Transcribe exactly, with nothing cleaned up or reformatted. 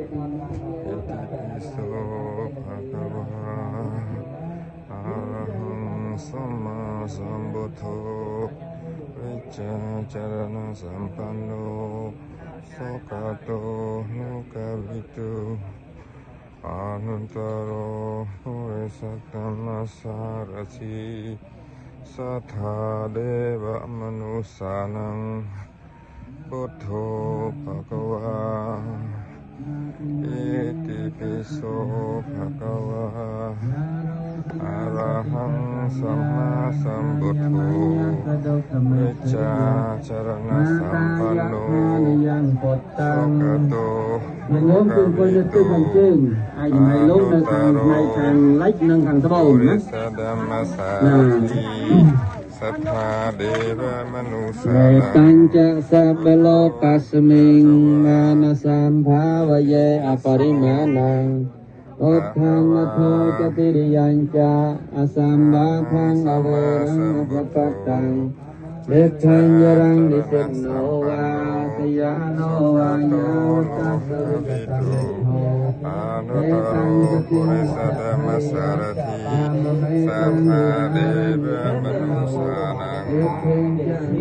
Itipi so bhagavā arahaṃ sammāsambuddho vijjācaraṇasampanno sugato lokavidū anuttaro purisadammasārathi satthā devamanussānaṃ buddho bhagavā. Itipi so bhagavā arahaṃ sammāsambuddho vijjācaraṇasampanno sugato อย่างโน้มตึงควรจะตึงกางเกงอ่ะอย่าให้ลงในทางในทางไล่นั่งทางสะบงนะ purisadammasārathi satthā devamanussānaṃ Mettañca sabbalokasmiṃ mānasambhāvaye aparimāṇaṃ. Uddhaṃ adho ca tiriyañca asambādhaṃ averaṃ asapattaṃ. Tiṭṭhaṃ ciraṃ nisinno vā sayāno vā yāvatassa vigatamiddho. Etaṃ satiṃ uddhaṃ ekaṃ satiṃ